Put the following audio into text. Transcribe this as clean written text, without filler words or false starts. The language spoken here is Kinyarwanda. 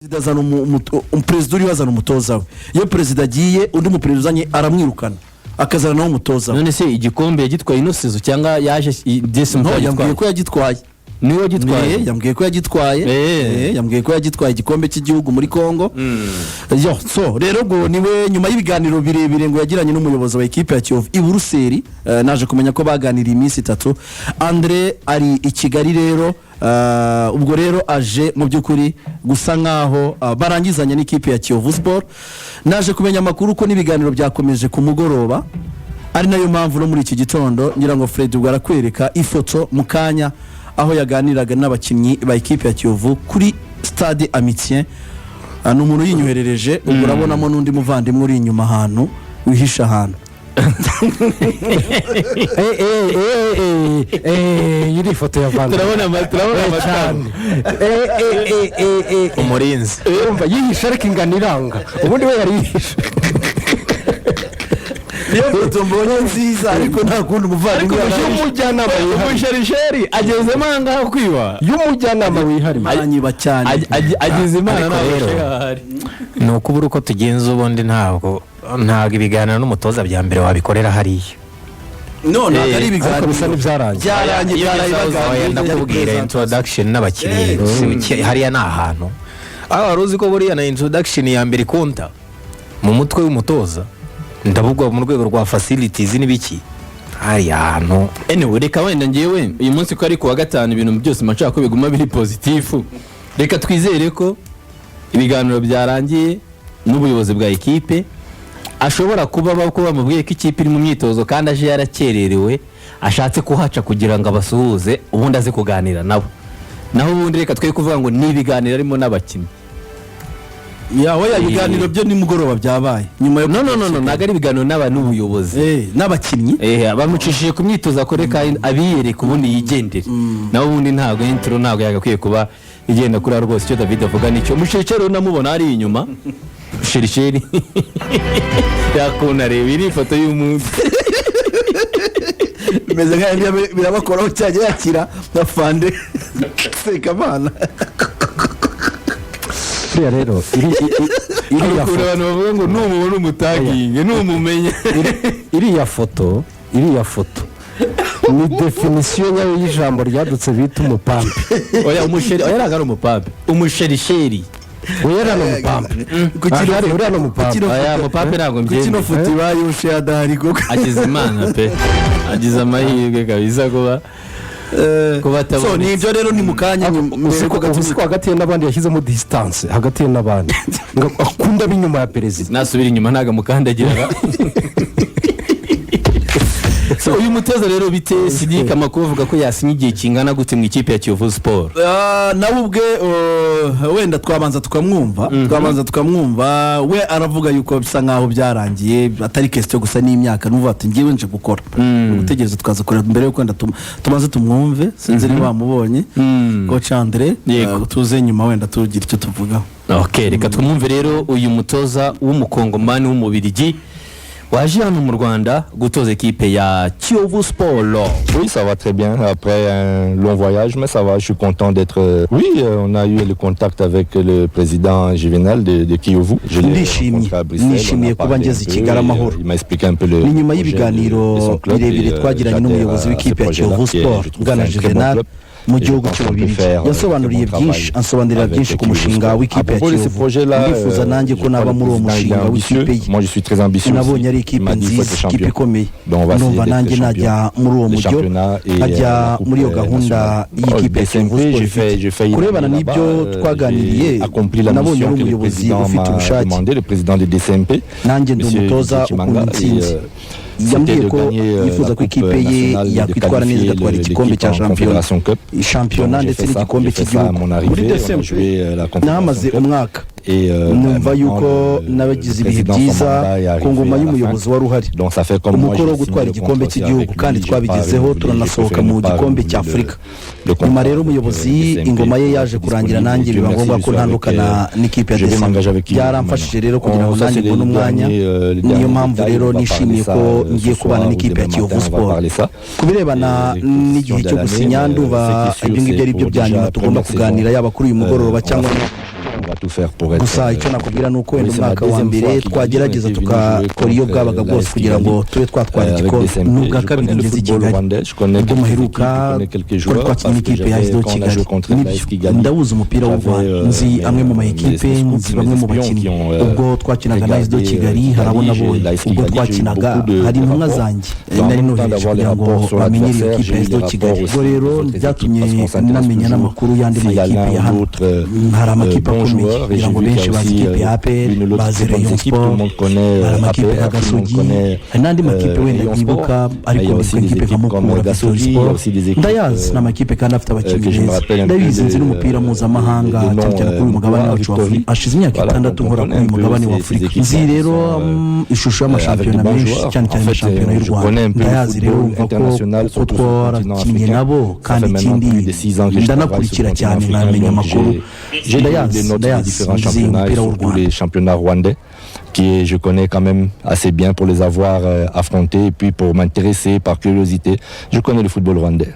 Perezida azana umuperezida uriho azana umutoza we. Iyo perezida agiye, undi muperezida uzanye aramwirukana, akazana nawe umutoza we. None se igikombe yagitwaye ino saison cyangwa yaje desi? No, yambwiye ko yagitwaye. Niwe wagitwaye? Yambwiye ko yagitwaye. Yambwiye ko yagitwaye igikombe cy'igihugu muri Congo. Yo, so rero ngo niwe, nyuma y'ibiganiro birebire ngo yagiranye n'umuyobozi wa ekipe ya Kiyovu i Buruseli, naje kumenya ko baganiriye iminsi 3. Andre ari i Kigali rero, ubwo rero aje mu by'ukuri gusa nkaho barangizanya n'ikipe ya Kiyovu Sport. Naje kumenya amakuru ko n'ibiganiro byakomeje ku mugoroba, ari nayo mpamvu no muri iki gitondo ngira ngo Fred ubwo arakwereka ifoto mu kanya aho yaganiraga n'abakinnyi ba ekipe ya Kiyovu kuri Stade Amitié. Ni umuntu yinyoherereje. Ubwo urabonamo n'undi muvandimwe uri inyuma ahantu wihishe ahantu. Iyi ni ifoto ya Van Turabona amatara. Cyane. Umurinzi. Urumva yihishe, ariko ingano iranga, ubundi we yari yihishe. Niyo foto mbonye nziza, ariko nta kundi umuvandimwe yari. Y'umujyanama wihariye. Umusharisheri agezemo aha ngaha kwiba. Y'umujyanama wihariye. Aranyiba cyane. Ageze imana. Ariko ntabwo rero, ahari. Ni ukubura uko tugenza. Ubundi ntabwo ibiganiro n'umutoza bya mbere wabikorera hariya. No, ntabwo ari Ariko ibiganiro. Bisa n'ibyarangiye. Byarangiye, byaraye baganiriye. Oya, ndakubwira introduction n'abakinnyi. Hariya ni ahantu aho wari uzi ko buriya na introduction ya mbere ikonta mu mutwe w'umutoza, ndavuga mu rwego rwa facilities n'ibiki, hariya hantu. Anyway, reka wenda ngewe uyu munsi ko ari ku wa gatanu, ibintu byose mba nshaka ko biguma biri positif. Reka twizere ko ibiganiro byarangiye n'ubuyobozi bwa ekipe. Ashobora kuba ko bamubwiye ko ikipe iri mu myitozo kandi aje yarakererewe, ashatse kuhaca kugira ngo abasuhuze, ubundi aze kuganira nabo. Naho ubundi reka twe kuvuga ngo ni ibiganiro arimo n'abakinnyi. Yawe ya ibiganiro byo nimugoroba byabaye nyuma yo No, no, no, no, ntabwo ari ibiganiro n'ubuyobozi. N'abakinnyi. Bamucishije ku myitozo akore kandi abiyereka, ubundi yigendere. Naho ubundi ntabwo intro ntabwo yagakwiye kuba igenda kuriya rwose. Icyo David avuga nicyo. Musherisheri unamubona hariya inyuma, sherisheri yakunda. Reba, iyi ni ifoto y'umunsi. Bimeze nk'aho birabakoraho cyajya yakira na fande Sekamana. Buriya rero iriya ukuntu foto abantu bavuga ngo numubona umutaginge numumenya. Iriya foto ni définition nyayo y'ijambo ryadutse bita umupampe. Oya, umusheri, oya, ntabwo ari umupampe, umusherisheri. Uriya ni umupampe. Uriya ni umupampe. Oya, umupampe ntabwo Kuki ino mbyemera. foto ibaye ushe adahari koko? Agize imana pe, agize amahirwe kabisa kuba So atabonetse. ni ibyo rero, ni mu kanya mbere yuko Uzi ko hagati ye n'abandi yashyizemo distance, hagati ye n'abandi ngo akunda ab'inyuma ya perezida. Nasubira inyuma ntabwo amukandagira. So uyu mutoza rero bite, Sidike? Amakuru avuga ko yasinye igihe kingana gute mu ikipe ya Kiyovu Sport? Nawe ubwe, wenda twabanza tukamwumva. We aravuga yuko bisa nkaho byarangiye, atari question gusa n'imyaka, n'uvuga ati ngewe nje gukora. Ni ugutegereza tukaza kureba. Mbere yuko wenda tubanze tumwumve, sinzi niba wamubonye, coach Andre. Yego. Tuze nyuma wenda tugira icyo tuvugaho. Ok, reka twumve rero uyu mutoza w'umukongomani w'umubirigi waje hano mu Rwanda gutoza ekipe ya Kiyovu Sport. Oui, ça va très bien après un long voyage, mais ça va, je suis content d'être. Oui, on a eu le contact avec le président Juvenal de Kiyovu. Je l'ai Ndishimye. rencontré à Bruxelles, Nishimiye on a kuba parlé ngeze un i peu, Kigali et, amahoro. il m'a expliqué un peu le Ni nyuma projet y'ibiganiro de son club birebire et, twagiranye n'umuyobozi j'adhère à ce w'ikipe ya projet-là, Kiyovu qui est, Sport, je trouve, Bwana c'est un très bon Juvenal, club. mu gihugu cy'Ububirigi. Yasobanuriye byinshi, ansobanurira byinshi ku mushinga w'ikipe ya Kiyovu. Ndifuza nanjye ko naba muri uwo mushinga w'ikipe ye. Nabonye ari ikipe nziza, ikipe ikomeye. Numva nanjye najya muri uwo mujyo, nkajya muri iyo gahunda y'ikipe ya Kiyovu Sport ifite. Kurebana n'ibyo twaganiriye, nabonye ari umuyobozi ufite ubushake. Nanjye ndi umutoza ukunda intsinzi. Yambwiye ko yifuza ko ikipe ye yakwitwara neza, igatwara igikombe cya shampiyona ndetse n'igikombe cy'igihugu. Muri DCMP nahamaze umwaka, numva yuko nabagize ibihe byiza ku ngoma y'umuyobozi wari uhari. Umukoro wo gutwara igikombe cy'igihugu kandi twabigezeho, turanasohoka mu gikombe cya Afurika. Nyuma rero umuyobozi ingoma ye yaje kurangira, nanjye biba ngombwa ko ntandukana n'ikipe ya DCMP. Byaramfashije rero kugira ngo nanjye mbone umwanya. Niyo mpamvu rero nishimiye ko ngiye kubana n'ikipe ya Kiyovu Sport. Ku birebana n'igihe cyo gusinya, ndumva ibyo ngibyo ari byo bya nyuma tugomba kuganira, yaba kuri uyu mugoroba cyangwa On va tout faire pour être. Gusa icyo nakubwira ni uko wenda umwaka wa mbere twagerageza tukakora iyo bwabaga bwose kugira ngo tube twatwara igikombe. Ni ubwa kabiri ngeze i Kigali. Ubwo muheruka twari twakinnye n'ikipe ya AS de Kigali. Nibyo, ndawuzi umupira w'u Rwanda, nzi amwe mu ma ekipe, nzi bamwe mu bakinnyi. Ubwo twakinaga na AS de Kigali hari abo nabonye. Ubwo twakinaga hari intumwa zanjye nari nohereje kugira ngo bamenyere iyo kipe ya AS de Kigali. Ubwo rero byatumye namenya n'amakuru y'andi ma ekipe ya hano. Hari amakipe akomeye kugira ngo benshi bazi ikipe ya APR, bazi Rayon Sport, hari amakipe nka Gasogi, hari n'andi makipe wenda ntibuka, ariko ndibuka ikipe nka Mukura Victory Sport, ndayazi. Ni amakipe kandi afite abakinnyi beza, ndabizi. Nzi n'umupira mpuzamahanga, cyane cyane kuri uyu mugabane wacu wa Afurika. Hashize imyaka 6 nkora kuri uyu mugabane wa Afurika. Nzi rero ishusho y'amashampiyona menshi, cyane cyane amashampiyona y'u Rwanda, ndayazi. Rero urumva ko kuko twarakinnye nabo, kandi ikindi ndanakurikira cyane, nkamenya amakuru, ndayazi, ndayazi, nzi umupira w'u Rwanda. Les championnats rwandais qui je connais quand même assez bien pour les avoir affrontés et puis pour m'intéresser par curiosité. Je connais le football rwandais.